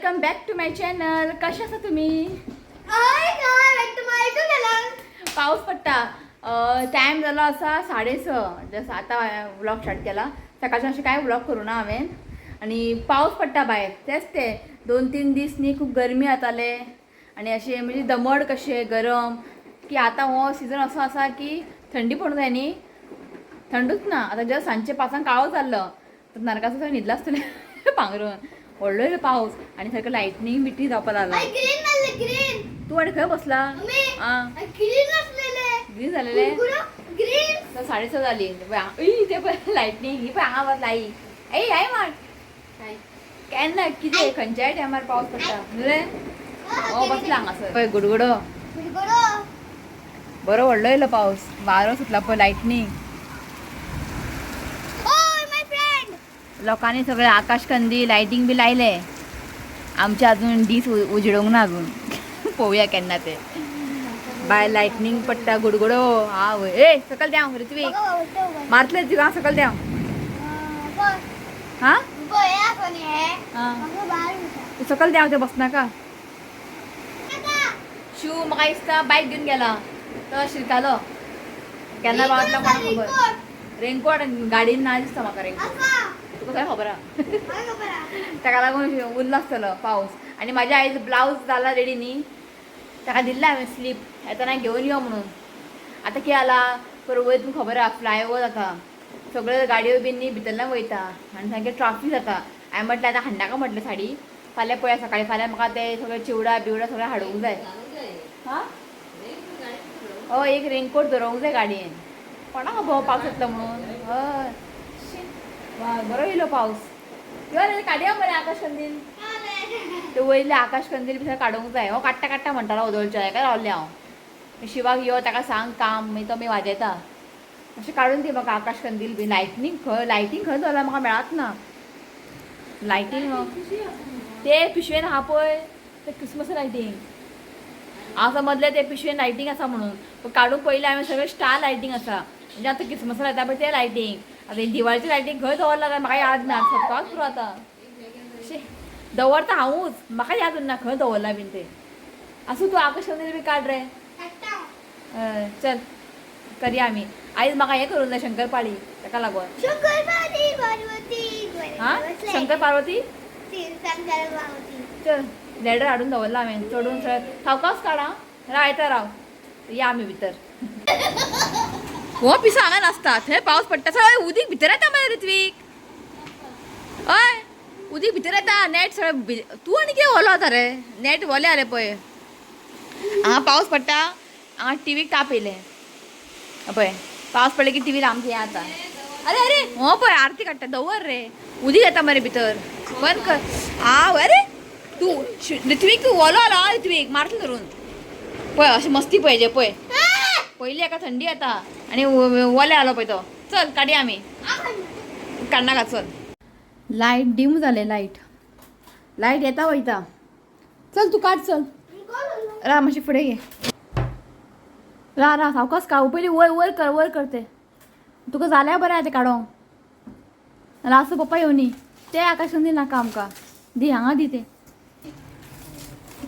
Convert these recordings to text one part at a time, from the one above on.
Welcome back to my channel. कशा आसा तुम्ही? पाऊस पडटा. टायम जालो आसा 6:30. जस्ट आतां हांवें व्लॉग स्टार्ट केला. सकाळचें अशें कांय व्लॉग करूं ना हांवें. आनी पावस पडटा भायर. तेंच ते 2-3 दीस न्ही खूब गरमी जाताले आनी अशें म्हणजे दमड कशें गरम की आतां हो सिजन असो आसा की थंडी पडूंक जाय न्ही, थंडूच ना. आतां जस्ट सांजचे 5 काळो जाल्लो तर नरकासूर न्हिदला आसतलें पांगरून. व्हडलो येयलो पावस आनी सारको लायटनींग बिटनी जावपा लागला. तूं आनी खंय बसला? आं, ग्रीन जालेले. तर 6:30 जाली. ते पळय लायटनींग ही पळय हांगा बसला. आई आई आई मार केन्ना कितें खंयच्याय टायमार पावस पडटा न्हू रे. हो बसला हांगासर पळय गुडगुडो बरो व्हडलो येयलो पावस. वारो सुटला पळय, लायटनींग. लोकांनी सगळे आकाशकंदी लायटींग बी लायले. आमचे अजून दीस उजडोवंक ना अजून. पळोवया केन्ना ते. बाय लायटनींग पडटा गुडगुडो. हा वय ए सकल देंव ऋत्वीक मारतले तुका. सकल देंव. हा तूं सकल देंव, ते बसनाका. शिव म्हाका दिसता बायक घेवन गेला तो शिरकालो. केन्ना पावतलो कोणाक खबर. रेनकोट गाडयेन ना दिसता म्हाका. रेनकोट तुका खंय खबर आहा. ताका लागून उरलो आसतलो पावस. आनी म्हाज्या आयज ब्लावज जाला रेडी न्ही, ताका दिल्लें हांवें स्लीप येतना घेवन यो म्हणून. आतां कितें जाला पर वयर तुमकां खबर आहा फ्लायओवर जाता, सगळ्यो गाडयो बीन न्ही भितरल्यान वयता आनी सामकें ट्राफीक जाता. हांवें म्हटलें आतां हाडनाका म्हटलें साडी, फाल्यां पळया सकाळीं. फाल्यां म्हाका ते सगळे चिवडा बिवडा सगळें हाडूंक जाय. हां, हय, एक रेनकोट दवरूंक जाय गाडयेन. कोणाक खबर पावस येतलो म्हणून. हय वा बरो येयलो पावस. यो रे काडया मरे आकाश कंदील. ते वयले आकाश कंदील बी सगळें काडूंक जाय. हो काडटा काडटा म्हणटालो ओदोळच्या हेका रावलें हांव. शिवाक यो ताका सांग काम, मागीर तो मागीर वाजयता. अशें काडून दी म्हाका आकाश कंदील बी. लायटनींग खंय, लायटींग खंय दवरला म्हाका मेळत ना लायटींग. ते पिशवेन आहा पळय ते क्रिसमस लायटींग. हांव समजलें ते पिशवेन लायटींग आसा म्हणून, पण काडून पयलें हांवें सगळें स्टार लायटींग आसा. म्हणजे आतां क्रिसमसा लायता पळय ते लायटींग. आतां दिवाळीची लायटींग खंय दवरला काय म्हाका याद ना. सोदपाक पुरो आतां. शी दवरता हांवूच, म्हाका याद उरना खंय दवरला बीन ते. आसूं, तूं आकाश कंदील बी काड रे. हय चल करया आमी. आयज म्हाका हें करूंक जाय शंकरपाळी, ताका लागून. हां शंकर पार्वती. चल लॅडर हाडून दवरला हांवें चडून सगळें सावकाश काड. आं राव येता राव. या आमी भितर. हो पिसो हांगा नासता. थंय पावस पडटा सगळें उदीक भितर येता मरे ऋत्वीक. हय उदीक भितर येता. नेट सगळें तूं आनी कितें ओलो जाता रे. नेट ओलें आलें पळय. हांगा पावस पडटा, हांगा टिवीक ताप येयलें पळय. पावस पडले की टिवीर आमचें हें जाता. अरे अरे हो पळय आरती काडटा. दवर रे, उदीक येता मरे भितर. बंद कर. आ अरे तूं ऋत्वीक तूं ओलो आलो. ऋत्वीक मारतलो धरून पळय. अशी मस्ती पळय पळय. पयली एका थंडी येता आनी ओले आलो पळय तो. चल काडया आमी. काडनाका चल. लायट डीम जाले. लायट लायट येता वयता. चल तूं काड चल. रा मातशें फुडें घे. रा रा सावकाश काड. पयलीं वयर वयर कर, वयर कर ते. तुका जाल्यार बरें आहा तें काडोंक. नाल्यार आसूं पप्पा येवनी. ते आकाश कंदील नाका आमकां, दी हांगा दी ते.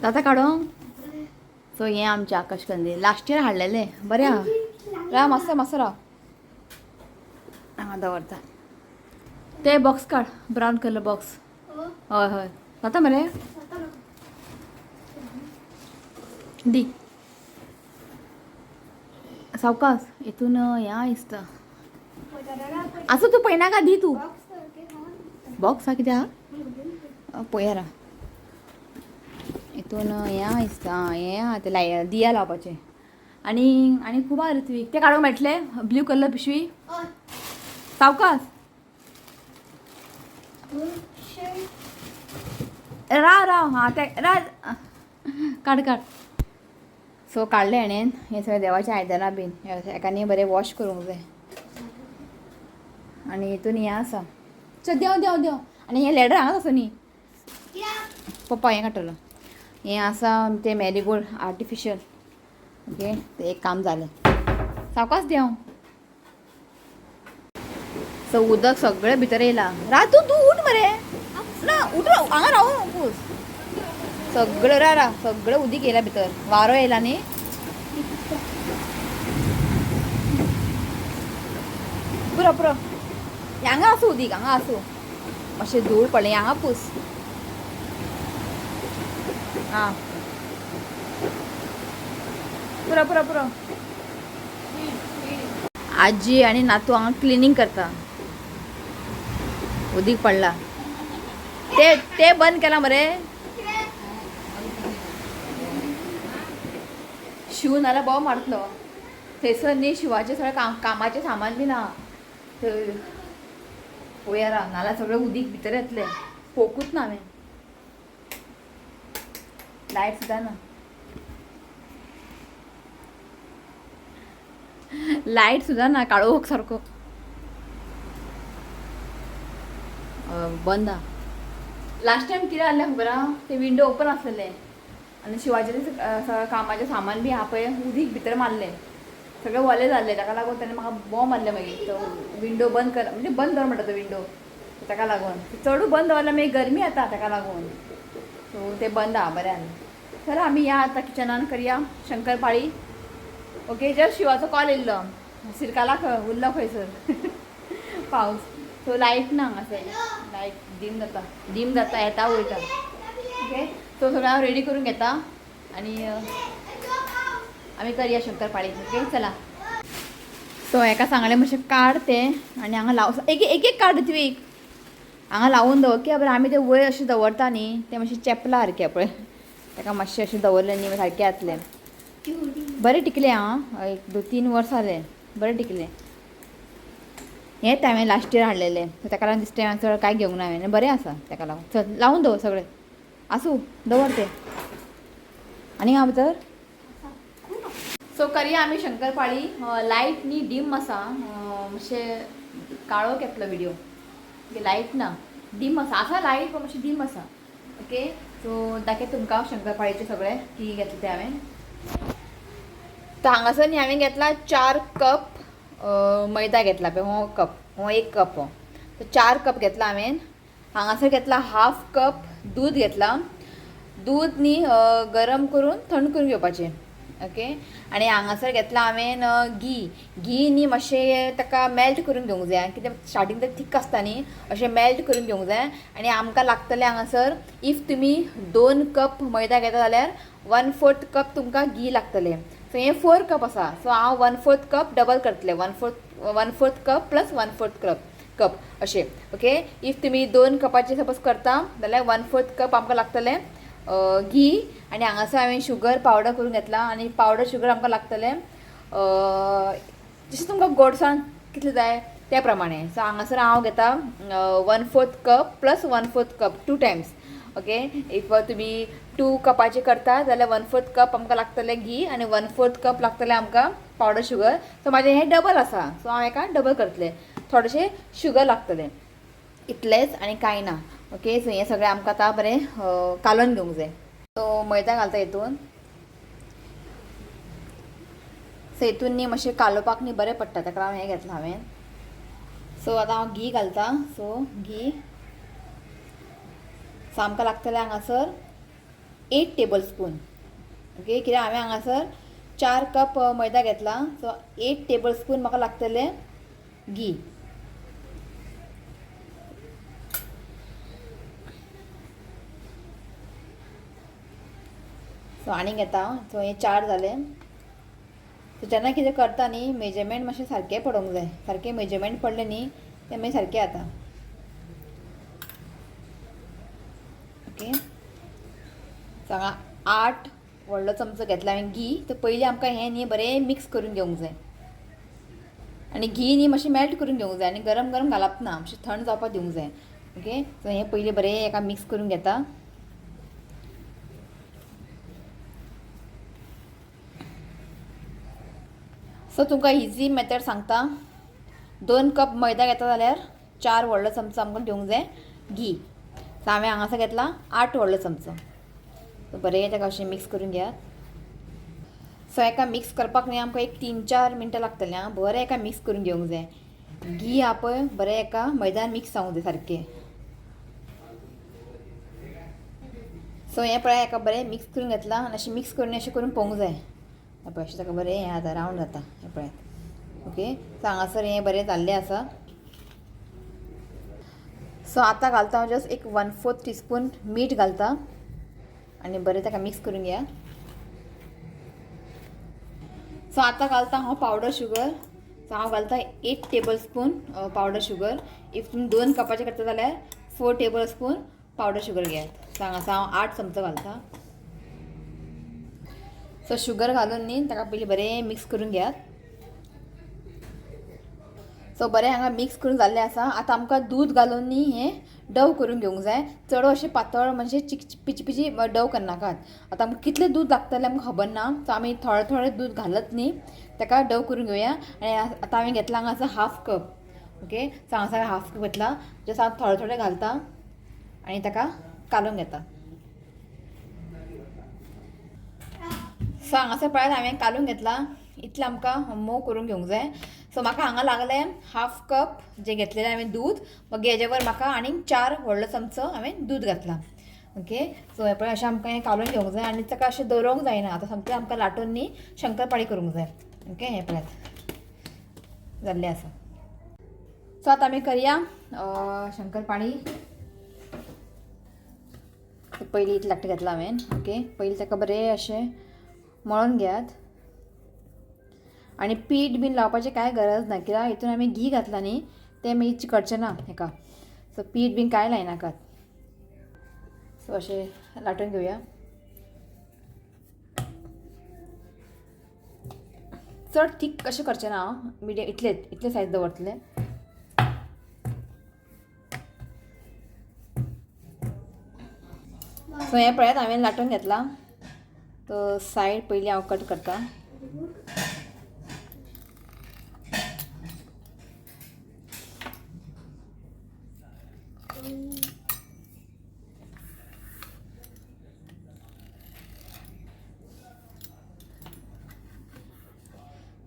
जाता काडोंक. सो हें आमचें आकाश कंदील लास्ट इयर हाडलेलें. बरें आहा. राव मातसो मातसो राव, हांगा दवरता. ते बॉक्स काड, ब्रावन कलर बॉक्स. हय हय जाता मरे दी सावकाश. हितून हें दिसता. आसूं तूं पळयनाका, दी तूं. बॉक्स आहा कितें आहा पळया राव. हितून हें दिसता. हें आहा तें लाय दिया लावपाचें. आनी आनी खूब आहा ऋत्वीक. तें काडूंक मेळटलें ब्लू कलर पिशवी. सावकाश राव राव. हां तें रा काड काड. सो काडलें हेणेन हें सगळें देवाचें आयदनां बीन हेका न्ही बरें वॉश करूंक जाय. आनी हितून हें आसा. चल देंव देंव देंव. आनी हें लॅडर हांगाच आसा न्ही पप्पा हें काडटलो. हें आसा तें मॅरीगोल्ड आर्टिफिशियल. ओके तें एक काम जालें. सावकाश देंव. सो उदक सगळें भितर येयलां. रातू तूं उठ मरे. ना उठ, हांगा रावू नकोस. सगळं रा रा सगळं उदीक येयला भितर, वारो येयला न्ही. पुरो पुरो, हांगा आसूं उदीक, हांगा आसूं. मातशें धूळ पडलें हांगा, पूस. आं, पुरो पुरो पुरो. आजी आनी नातू हांगा क्लिनींग करता. उदीक पडला ते ते बंद केला मरे. शिव नाल्यार बोव मारतलो थंयसर न्ही. शिवाचें सगळें काम कामाचें सामान बी ना थंय. पळोवया राव, नाल्यार सगळें उदीक भितर येतलें. पोकूच ना हांवें, लायट सुद्दां ना, लायट सुद्दां ना. काळोख सारको. बंद आहा. लास्ट टायम कितें जाल्लें खबर आहा? ते विंडो ओपन आसलेले आनी शिवाचें सगळें कामाचें सामान बी आहा पळय, उदीक भितर मारलें, सगळें वलें जाल्लें. ताका लागून ताणें म्हाका बोंब मारलें. मागीर तो विंडो बंद कर, म्हणजे बंद दवर म्हणटा तो विंडो. ताका लागून चडूय बंद दवरल्यार मागीर गरमी जाता, ताका लागून. सो ते बंद आहा, बरें आहा. चला, आमी या आतां किचनान, करया शंकरपाळी. ओके, जस्ट शिवाचो कॉल येयल्लो, सिरकाला खंय उरलो खंयसर पावस. सो लायट ना हांगासर, लायट डीम जाता, डीम जाता, येता वयता. ओके, सो सगळें हांव रेडी करून घेता आनी आमी करया शंकरपाळी. ओके, चला. सो हेका सांगलें मातशें काड तें आनी हांगा लाव. एक एक एक काड ऋत्वीक, हांगा लावून दवर. की बरें, आमी तें वयर अशें दवरता न्ही, तें मातशें चेपला सारकें पळय. ताका मातशें अशें दवरलें न्ही, सारकें जातलें. बरें टिकलें. आं, एक 2-3 वर्सां जालें, बरें टिकलें. हें हांवें लास्ट इयर हाडलेलें, सो ताका लागून दीस टायम चड कांय घेवंक ना हांवें. बरें आसा, ताका लागून. चल, लावून दवर सगळें. आसूं, दवर तें आनी हांव भितर. सो करया आमी शंकरपाळी. लायट न्ही डीम आसा, मातशें काळोख येतलो विडियो. लायट ना, डीम आसा. आसा लायट पण मातशें डीम आसा. ओके, सो दाखयता तुमकां शंकरपाळीचें सगळें की घेतलें तें हांवें. तर हांगासर न्ही हांवें घेतला 4 कप मैदा घेतला पळय. हो कप, हो एक कप हो. तर 4 कप घेतला हांवें. हांगासर घेतला हाफ कप दूद घेतला. दूद न्ही गरम करून थंड करून घेवपाचें. ओके, आनी हांगासर घेतला हांवें घी. घी न्ही मातशें ताका मेल्ट करून घेवंक जाय, कित्याक स्टार्टींग तर थिक आसता न्ही, अशें मेल्ट करून घेवंक जाय. आनी आमकां लागतलें हांगासर, if तुमी 2 कप मैदा घेता जाल्यार 1/4 कप तुमकां घी लागतलें. सो हें 4 कप आसा, सो हांव 1/4 कप डबल करतलें. 1/4 कप प्लस 1/4 कप अशें. ओके, if तुमी 2 कपाचें सपोज करता जाल्यार 1/4 कप आमकां लागतलें घी. आनी हांगासर हांवें शुगर पावडर करून घेतला आनी पावडर शुगर आमकां लागतलें जशें तुमकां गोडसाण कितलें जाय त्या प्रमाणे. सो हांगासर हांव घेता 1/4 cup plus 1/4 cup, 2 times. Okay, if तुमी 2 कपाचे करता जाल्यार 1/4 कप आमकां लागतलें घी आनी 1/4 कप लागतलें आमकां पावडर शुगर. सो म्हाजें हें डबल आसा, सो हांव हेका डबल करतलें. थोडेशें शुगर लागतलें, इतलेंच आनी कांय ना. ओके, सो हें सगळें आमकां आतां बरें कालोवन घेवंक जाय. सो मैदा घालता हितून. सो हितून न्ही मातशें कालोवपाक न्ही बरें पडटा, ताका लागून हें घेतलां हांवें. सो आतां हांव घी घालता. सो घी, सो आमकां लागतलें हांगासर 8 टेबल स्पून. ओके, कित्याक हांवें हांगासर 4 कप मैदा घेतला, सो 8 टेबल स्पून म्हाका लागतलें घी. सो आनीक घेता. सो हें 4 जालें. सो जेन्ना कितें करता न्ही, मेजरमेंट मातशें सारकें पडोवंक जाय. सारकें मेजरमेंट पडलें न्ही तें मागीर सारकें जाता. ओके, सो हांगा 8 व्हडलो चमचो घेतला हांवें घी. तर पयलीं आमकां हें न्ही बरें मिक्स करून घेवंक जाय आनी घी न्ही मातशें मेल्ट करून घेवंक जाय आनी गरम गरम घालप ना, मातशें थंड जावपाक दिवंक जाय. ओके, सो हें पयलीं बरें एका मिक्स करून घेता. सो तुमकां इजी मेथड सांगता. 2 कप मैदा घेता जाल्यार 4 व्हडलो चमचो आमकां घेवंक जाय घी. सो हांवें हांगासर घेतला 8 व्हडलो चमचो. सो बरें ताका अशें मिक्स करून घेयात. सो एका मिक्स करपाक न्ही आमकां एक 3-4 मिनटां लागतलीं. आं, बरें एका मिक्स करून घेवंक जाय. घी आहा पळय बरें एका मैदान मिक्स जावंक जाय सारकें. सो हें पळय एका बरें मिक्स करून घेतलां आनी अशें मिक्स करून अशें करून पळोवंक जाय. हें पळय अशें ताका बरें हें आतां रावंड जाता. हें पळयात. ओके, सो हांगासर हें बरें जाल्लें आसा. सो आतां घालता हांव जस्ट एक 1/4 टीस्पून मीठ घालता आनी बरें ताका मिक्स करून घेया. सो आतां घालता हांव पावडर शुगर. सो हांव घालता 8 table spoon powder sugar. If तुमी 2 कपाचे करता जाल्यार 4 टेबल स्पून पावडर शुगर घेयात. सो हांगासर हांव 8 चमचो घालता. सो शुगर घालून न्ही ताका पयलीं बरें मिक्स करून घेयात. सो बरें हांगा मिक्स करून जाल्लें आसा. आतां आमकां दूद घालून न्ही हें डव करून घेवंक जाय. चड अशें पातळ म्हणजे पिची पिची डव करनाकात. आतां आमकां कितलें दूद लागतलें आमकां खबर ना. सो आमी थोडें थोडें दूद घालत न्ही ताका डव करून घेवया. आनी आतां हांवें घेतलां हांगासर 1/2 कप. ओके, सो हांगासर 1/2 कप घेतला. जस्ट हांव थोडें थोडें घालता आनी ताका कालोवन घेता. सो हांगासर पळयात हांवें कालोवन घेतलां. इतलें आमकां मोव करून घेवंक जाय. सो म्हाका हांगा लागलें 1/2 कप जें घेतलेलें हांवें दूद. मागीर हेजे वर म्हाका आनीक 4 व्हडलो चमचो हांवें दूद घातलां. ओके, सो हें पळय अशें आमकां हें कालोवन घेवंक जाय आनी ताका अशें दवरूंक जायना. आतां सामकें आमकां लाटून न्ही शंकरपाळी करूंक जाय. ओके, हें पळयात जाल्लें आसा. सो आतां आमी करया शंकरपाळी. पयलीं इतलें लागटा घेतलां हांवें. ओके, पयलीं ताका बरें अशें मळून घेयात. आनी पीठ बीन लावपाचें कांय गरज ना, कित्याक हितून आमी घी घातलां न्ही तें मागीर चिकटचें ना हेका. सो पीठ बीन कांय लायनाकात. सो अशें लाटून घेवया. चड थीक अशें करचें ना हांव, मिडियम इतले इतले सायज दवरतलें. सो हें पळयात हांवें लाटून घेतलां. तो सायड पयलीं हांव कट करता.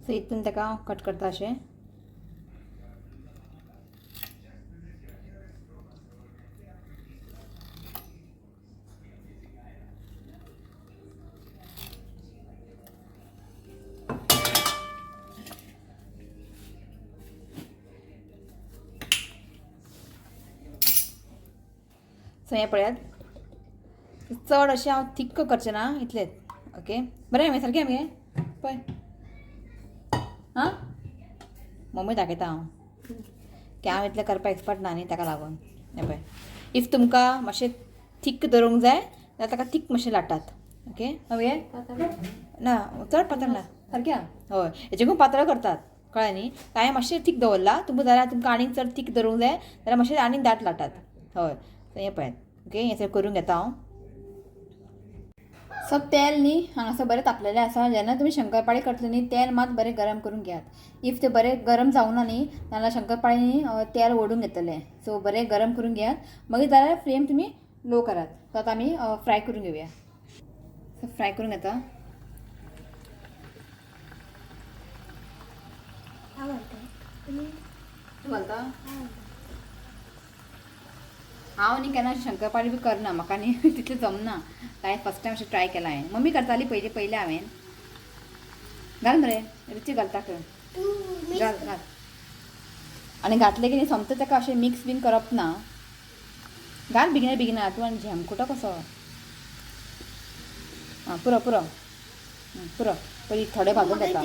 सो हितून ताका हांव कट करता अशें. सो हें पळयात चड अशें हांव थिक्क करचें ना, इतलेंच. ओके, बरें हांवें सारकें मगे पळय. आं, मम्मी दाखयता हांव की हांव इतलें करपाक एक्सपर्ट ना न्ही, ताका लागून. हें पळय, if तुमकां मातशें थिक्क दवरूंक जाय जाल्यार ताका थिक मातशें लाटात. ओके, मगे ना चड पातळ ना, सारकें हय, हेजेकून पातळ करतात, कळ्ळें न्ही. हांवें मातशें थिक दवरलां, तुमकां जाल्यार तुमकां आनीक चड थिक दवरूंक जाय जाल्यार मातशें आनीक दाट लाटात. हय, हें पळयात. ओके, हें सगळें करून घेता हांव. सो तेल न्ही हांगासर बरें तापलेलें आसा. जेन्ना तुमी शंकरपाळी करतले न्ही तेल मात बरें गरम करून घेयात. If तें बरें गरम जावना न्ही जाल्यार शंकरपाळी न्ही तेल ओडून घेतलें. सो बरें गरम करून घेयात, मागीर जाल्यार फ्लेम तुमी लो करात. सो आतां आमी फ्राय करून घेवया. सो फ्राय करून घेता. तूं घालता? हांव न्ही केन्ना शंकरपाळी बी करना, म्हाका न्ही तितलें जमना. हांवें फर्स्ट टायम अशें ट्राय केलां. हांवें मम्मी करताली पयलीं पयलीं हांवें. घाल मरे रुची घालता खंय, घाल घाल. आनी घातलें की न्ही सोमतें ताका अशें मिक्स बीन करप ना. घाल बेगिना बेगिना, तूं आनी झेमकुटो कसो. आं, पुरो पुरो पुरो, पयलीं थोडे भाजून घेता.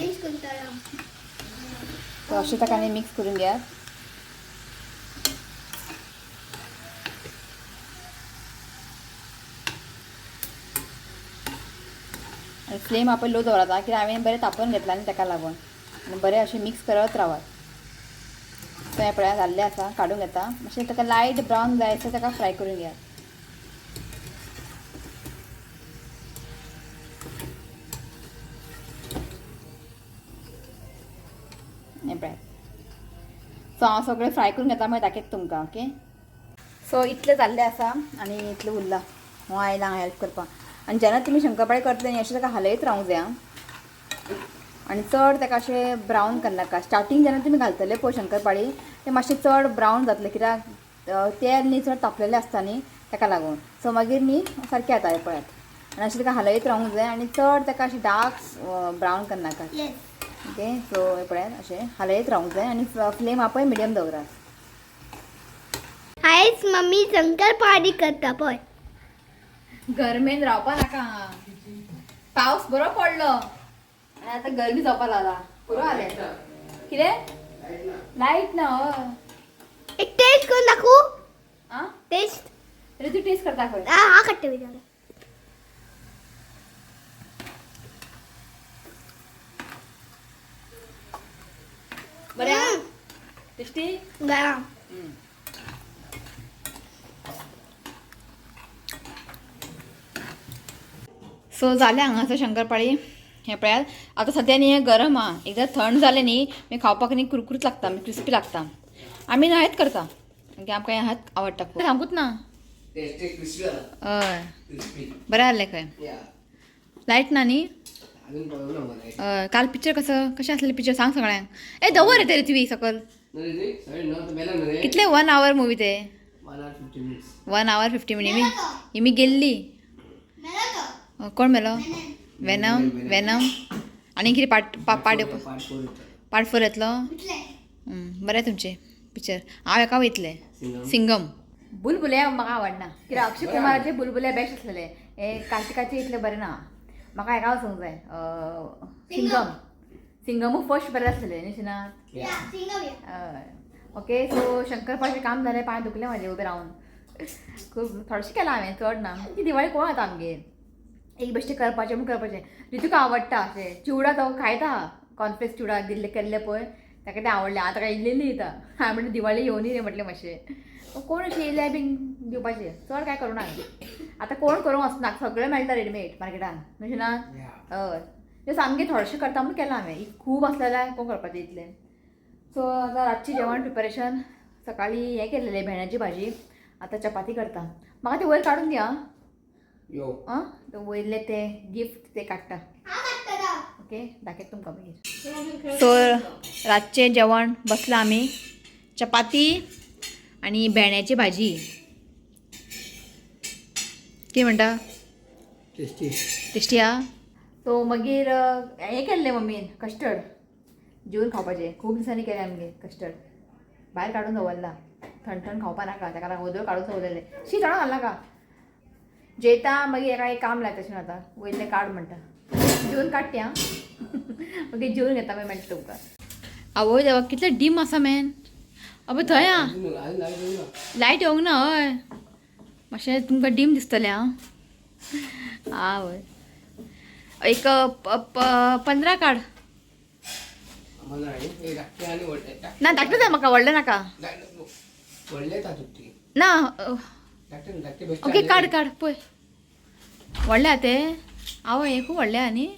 सो अशें ताका आनी मिक्स करून घेयात. आनी फ्लेम आपय लो दवरात, कित्याक हांवें बरें तापोवन घेतलां न्ही ताका लागून. आनी बरें अशें मिक्स करत रावात. सो हें पळयात जाल्लें आसा, काडून घेता. मातशें ताका लायट ब्रावन जाय आसता ताका फ्राय करून घेयात. हें पळयात. सो हांव सगळें फ्राय करून घेता, मागीर दाखयता तुमकां. ओके, सो इतलें जाल्लें आसा आनी इतलें उरलां. हांव आयलां हेल्प करपाक. आनी जेन्ना तुमी शंकरपाळी करतले न्ही अशें ताका हालयत रावंक जाय. आनी चड ताका अशें ब्रावन करनाका. स्टार्टींग जेन्ना तुमी घालतले पळय शंकरपाळी ते मातशें चड ब्रावन जातलें, कित्याक तेल न्ही चड तापलेलें आसता न्ही, ताका लागून. सो मागीर न्ही सारकें जाता हें पळयात. आनी अशें ताका हालयत रावूंक जाय आनी चड ताका अशें डार्क ब्रावन करनाका. ओके, सो हें पळयात, अशें हालयत रावूंक जाय आनी फ्लेम आपय मिडियम दवरात. आयज मम्मी शंकरपाळी करता पळय. गरमेन रावपा नाका. पावस बरो पडलो आनी आतां गरमी जावपा लागला. पुरो जालें. कितें लायट ना? हय. एक टेस्ट करून दाखवू? आं? टेस्ट. तरी तूं टेस्ट करता खंय? हा, काडटा विचार. बरें, टेस्टी. सो जालें हांगासर शंकरपाळी. हें पळयात, आतां सद्या न्ही हें गरम आहा. एकदां थंड जालें न्ही मागीर खावपाक न्ही कुरकुरीत लागता, मागीर क्रिस्पी लागता. आमी न्हय हेंच करता, ओके, आमकां हेंच आवडटा खूब. सामकूच ना. टेस्टी, क्रिस्पी जाला. हय. क्रिस्पी. बरें जालें खंय. या. लायट ना न्ही? अजून पळोवं ना मला. हय, काल पिक्चर कसं कशें आसलें पिक्चर सांग सगळ्यांक. ए, दवर रे ती सकल. रे सगळे न मेला ना रे. कितले 1 our movie ते? 1 hour 50 minutes. 1 hour 50 minute. ही मी गेल्ली. कोण मेलो? वेनम. वेनम आनी कितें पार्ट पार्ट पार्ट 4. पार्ट 4 येतलो. बरें, तुमचें पिक्चर हांव हेका वयतलें. सिंगम. बुलबुले म्हाका आवडना कित्याक अक्षय कुमाराचे बुलबुले बेस्ट आसलेले. हे कार्तिकाचे इतले बरें ना. म्हाका हेका वचूंक जाय, सिंगम. सिंगमूय फर्स्ट बरें आसलेलें न्ही शिनात? हय. ओके, सो शंकरपाळीचें काम जालें. पांय दुखले म्हाजे उबें रावन. खूब थोडेशें केलां हांवें, चड ना. ती दिवाळी कोण जाता आमगेर, एक बेश्टें करपाचें म्हूण करपाचें. रितूका आवडटा अशें चिवडा, तो खायता. कॉर्नफ्लेक्स चिवडा दिल्ले केल्ले पळय ताका तें आवडलें. आतां ताका इल्लें दिता. हांवें म्हटलें दिवाळी येवनी रे म्हटलें मातशें कोण अशें येयल्यार बीन दिवपाचें. चड काय करूं ना आतां, कोण करूंक वचना, सगळें मेळटा रेडीमेड मार्केटान न्हू ना? हय, तें सामकें थोडेशें करता म्हूण केलां हांवें. खूब आसलें जाल्यार कोण करपाचें इतलें? सो आतां रातचें जेवण प्रिपरेशन. सकाळीं हें केलेलें, भेंड्याची भाजी. आतां चपाती करता. म्हाका तें वयर काडून दी आं. यो. आं, ते वयले ते गिफ्ट ते काडटा. ओके, दाखयता तुमकां मागीर. सो रातचें जेवण बसलां आमी, चपाती आनी भेंड्याची भाजी. कितें म्हणटा? टेस्टी. टेस्टी आहा. सो मागीर हें केल्लें मम्मीन, कस्टर्ड जेवन खावपाचें. खूब दिसांनी केलें आमगेर कस्टर्ड. भायर काडून दवरला, थंड थंड खावपा नाका ताका लागून वोदोळ काडून दवरलेलें. शी, थोडो घाल नाका. जेयता मागीर हेका एक काम लायता तशें. आतां वयलें काड म्हणटा, जेवन काडटे आं. मागीर जेवन घेता, मागीर मेळटा तुमकां. आवय देवा, कितलें डीम आसा मॅन. अबे थंय आं. अजून लायट येवंक ना. लायट येवंक ना. हय, मातशें तुमकां डीम दिसतलें. आं, आवय, एक 15 काड. 15 आणि हे धाकटे आणि व्हडले. ना, धाकटें जाय म्हाका, व्हडलें नाका. व्हडले येता तुटी. ना. धाकटे धाकटे बेश्टे. ओके, काड काड पळय. व्हडलें आहा तें. आवय, हें खूब व्हडलें आहा न्ही.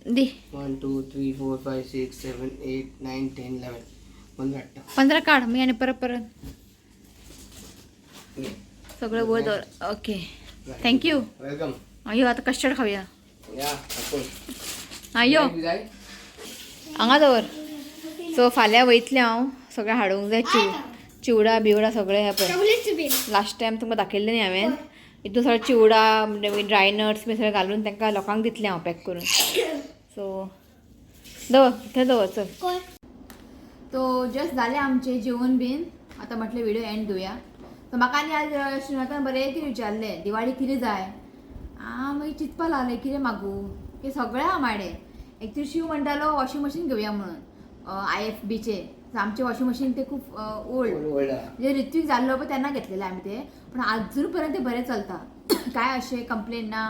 दी. 1 2 3 4 5 6 7 8 9 10 11, 15 हाडटा. 15 काड मागीर आनी परत परत घे. सगळें वयर दवर. Okay, thank you. Welcome. यो, आतां कस्टर्ड खावया. या आपूण. आं, यो. जाय. हांगा दवर. सो फाल्यां वयतलें हांव, सगळें हाडूंक जाय, चिवडा बिवडा सगळें. हें पळय, लास्ट टायम तुमकां दाखयल्लें न्ही हांवें, हितून सगळें चिवडा, ड्राय नट्स बी सगळें घालून तांकां लोकांक दितलें हांव पॅक करून. सो दवर, थंय दवर, चल. तो जस्ट जालें आमचें जेवण बीन. आतां म्हटलें व्हिडिओ एंड दिवया. सो म्हाका आनी आज श्रीनाथान बरें कितें विचारलें, दिवाळी कितें जाय. आं, मागीर चिंतपा लागलें कितें मागूं की. सगळें आहा माडे. एक्चुली शिव म्हणटालो वॉशिंग मशीन घेवया म्हणून आयएफबीचे. आमचें वॉशिंग मशीन ते खूब ओल्ड. व्हडला. म्हणजे ऋत्विक जाल्लो पळय तेन्ना घेतलेलें आमी ते, पण आजून पर्यंत ते बरें चलता. काय अशें कंप्लेन ना,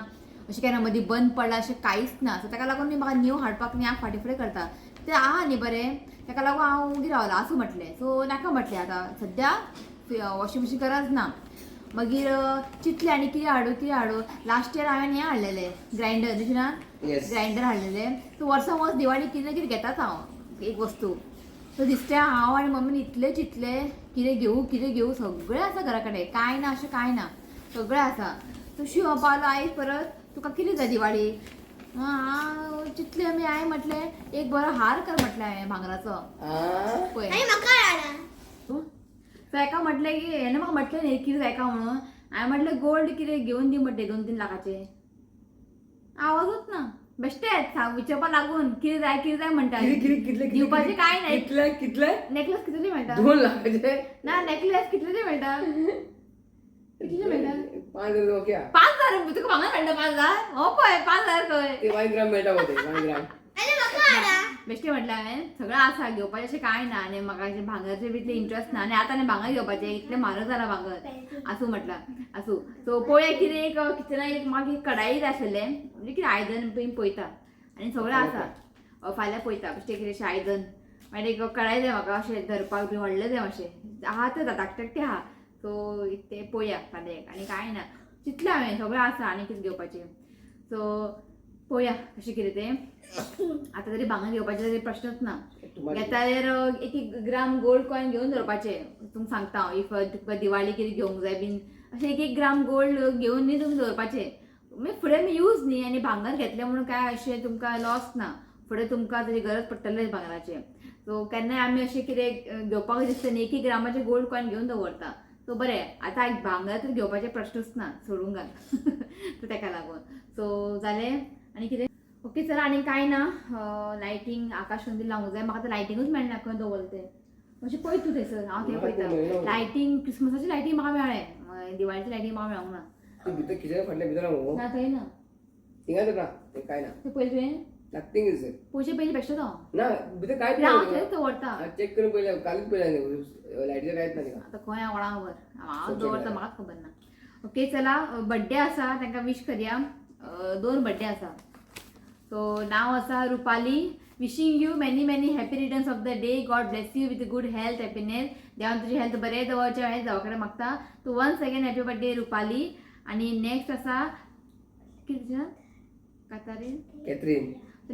अशें केन्ना मदीं बंद पडलां अशें कांयच ना. सो ताका लागून न्ही म्हाका न्यू हाडपाक न्ही हांव फाटीं फुडें करता. तें आहा न्ही बरें, ताका लागून हांव ओगी रावलां. आसूं म्हटलें. सो नाका म्हटलें, आतां सद्या वॉशिंग मशीन गरज ना. मागीर चिंतलें आनी कितें हाडूं कितें हाडूं. लास्ट इयर हांवें हें हाडलेलें, ग्रायंडर दिसना? Yes. Grinder हाडलेलें. सो वर्सां वर्स दिवाळी कितें ना कितें घेताच हांव एक वस्तू. सो दिसता हांव आनी मम्मीन इतलें चिंतलें कितें घेवूं कितें घेवूं. सगळें आसा घरा कडेन, कांय ना अशें कांय ना, सगळें आसा. सो शिव पावलो आयज परत, तुका कितें जाय दिवाळी? हांव चिंतलें आमी. हांवें म्हटलें एक बरो हार कर म्हटलें हांवें भांगराचो. पळय. आनी म्हाका हाडा. तूं सो एका म्हटलें की हेणें म्हाका म्हटलें न्ही कितें जाय काय म्हणून. हांवें म्हटलें गोल्ड कितें घेवन दी म्हटलें 2-3 लाखाचें. आवाजूच ना. बेश्टेच विचारपा लागून कितें जाय कितें जाय म्हणटा. किती किती कितले दिवपाचें कांय नाही. कितले कितले? नेकलेस कितले मेळटा? 2 लाखाचे. ना, नेकलेस कितले मेळटा? कितले मेळटा? 5,000 ओके. 5,000 तुका भांगर मेळटा 5,000? हो पळय 5,000 खंय. ते 1 ग्राम मेळटा मग ते 1 ग्राम. आनी म्हाका हाडा. बेश्टें म्हटलें हांवें सगळें आसा घेवपाचें अशें कांय ना. आनी म्हाका अशें भांगराचें बी इतलें इंट्रस्ट ना. आनी आतां आनी भांगर घेवपाचें इतलें म्हारग जालां भांगर. आसूं म्हटलां आसूं. सो पळोवया कितें एक किचनाक एक मागीर कडाई जाय आशिल्लें म्हणजे कितें आयदन बी पळयता आनी सगळें आसा. फाल्यां पळयता बेश्टें कितें अशें आयदन मागीर एक कडाई जाय म्हाका अशें धरपाक बी व्हडलें जाय मातशें आहा तें धाकटें धाकटें आहा. सो तें पळोवया फाल्यां एक. आनी कांय ना चिंतलें हांवें सगळें आसा आनी कितें घेवपाचें. सो पळोवया कशें कितें तें. आतां तरी भांगर घेवपाचें तरी प्रश्नच ना. तुम्हाला घेता जाल्यार एक एक ग्राम गोल्ड कॉयन घेवन दवरपाचें. तुमकां सांगता हांव if तुका दिवाळी कितें घेवंक जाय बीन अशें एक एक ग्राम गोल्ड घेवन न्ही तुमी दवरपाचें. मागीर फुडें यूज न्ही. आनी भांगर घेतलें म्हणून काय अशें तुमकां लॉस ना. फुडें तुमकां ताजी गरज पडटलें भांगराचें. सो केन्नाय आमी अशें कितें घेवपाक दिसता न्ही एक एक ग्रामाचें गोल्ड कॉयन घेवन दवरता. सो बरें आतां एक भांगर तर घेवपाचें प्रश्नूच ना सोडूंक घाल. सो तेका लागून सो जालें आनी कितें. ओके चला आनी कांय ना. लायटींग आकाश कंदील लावंक जाय म्हाका. आतां लायटिंगूच मेळना खंय दवरलें तें. मातशें पळय तूं थंयसर हांव थंय पळयता. लायटींग क्रिसमसाची लायटींग म्हाका मेळ्ळें, दिवाळीची लायटींग म्हाका मेळोंक ना. तू भितर किचन फाटल्या भितर हो ना थंय ना. थिंगा तर ना ते काय ना. तें पयलें तुवें नथिंग is पयशे पयलीं बेश्टें तो ना भितर कांयच हांव ना. थंयच दवरता. चेक करून पयलें कालूच पयलें लायटीचें कांयच ना थिंगा. आतां खंय कोणाक खबर हांव दवरता म्हाकाच खबर ना. ओके चला बड्डे आसा तांकां वीश करया. 2 बड्डे आसा. सो नांव आसा Rupali. Wishing you many many happy returns of the day. God bless you with good health happiness. देवान तुजी हेल्थ बरें दवरचें हांवें देवा कडेन मागता. तूं once again happy birthday Rupali. आनी नेक्स्ट आसा कितें कातारीन कॅथरीन.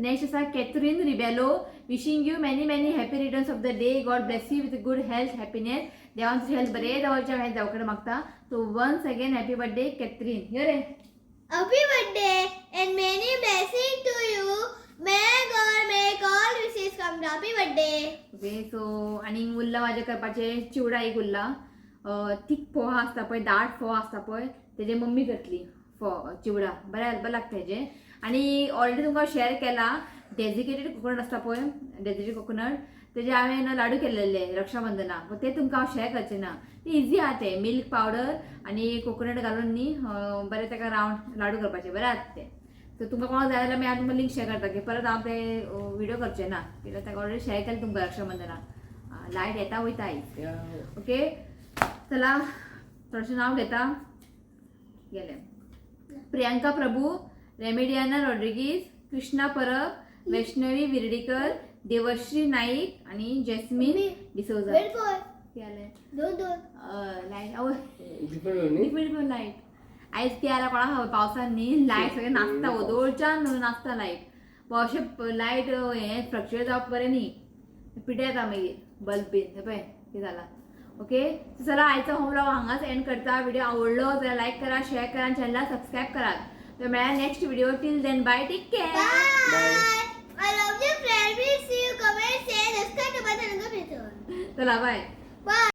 नेक्स्ट आसा Catherine Rebelo. Wishing you many many happy returns of the day. God bless you with good health happiness. देवान तुजी हेल्थ बरें दवरचें हांवें देवा कडेन मागता. तूं once again happy birthday Catherine. यो रे. Happy birthday and many blessings to you. May God make all wishes come true. Happy birthday. Okay so आनी उरला म्हाजें करपाचें चिवडा एक उरला. थीक फोव आसता पळय दाट फोव आसता पळय तेजे मम्मी करतली फोव चिवडा बरें बरें लागता हेजें. आनी ऑलरेडी तुमकां शेअर केला डेजिकेटेड कोकोनट आसता पळय डेजिकेटेड कोकोनट तेजे हांवें लाडू केलेले रक्षाबंधनाक ते तुमकां हांव शेअर करचें ना. ते इजी आहा ते मिल्क पावडर आनी कोकोनट घालून न्ही बरें ताका रावंड लाडू करपाचे बरें आसा ते. सो तुमकां कोणाक जाय जाल्यार मागीर हांव तुमकां लिंक शेअर करता की परत हांव ते व्हिडिओ करचें ना कित्याक ताका ऑलरेडी शेअर केलें तुमकां रक्षाबंधनाक. लायट येता वयता आयज. ओके चला थोडेशें नांव घेता गेलें. प्रियांका प्रभू, रेमेडियाना रॉड्रिगीज, कृष्णा परब, वैष्णवी विर्डीकर, देवश्री नाईक आणि जॅस्मिन डिसोजा. Wait for जालें दोन दोन. लायट आवय डिफरंट न्ही. डिफरंट डिफरंट लायट आयज ती आयला कोणाक खबर पावसान न्ही लायट सगळें नाचता वोदोळच्यान नाचता लायट. अशें लायट हें फ्लक्चुएट जावप बरें न्ही पिड्ड्यार जाता मागीर बल्ब बीन पळय कितें जालां. ओके चला आयचो हो व्लॉग हांगाच एंड करता. व्हिडिओ आवडलो जाल्यार लायक करा, शेअर करा आनी चॅनलाक सबस्क्रायब करात. तर मेळ्या next video. Till then bye, take care. Bye. I love you friend. Please see you, comment, share, subscribe to my channel. चला बाय. Bye.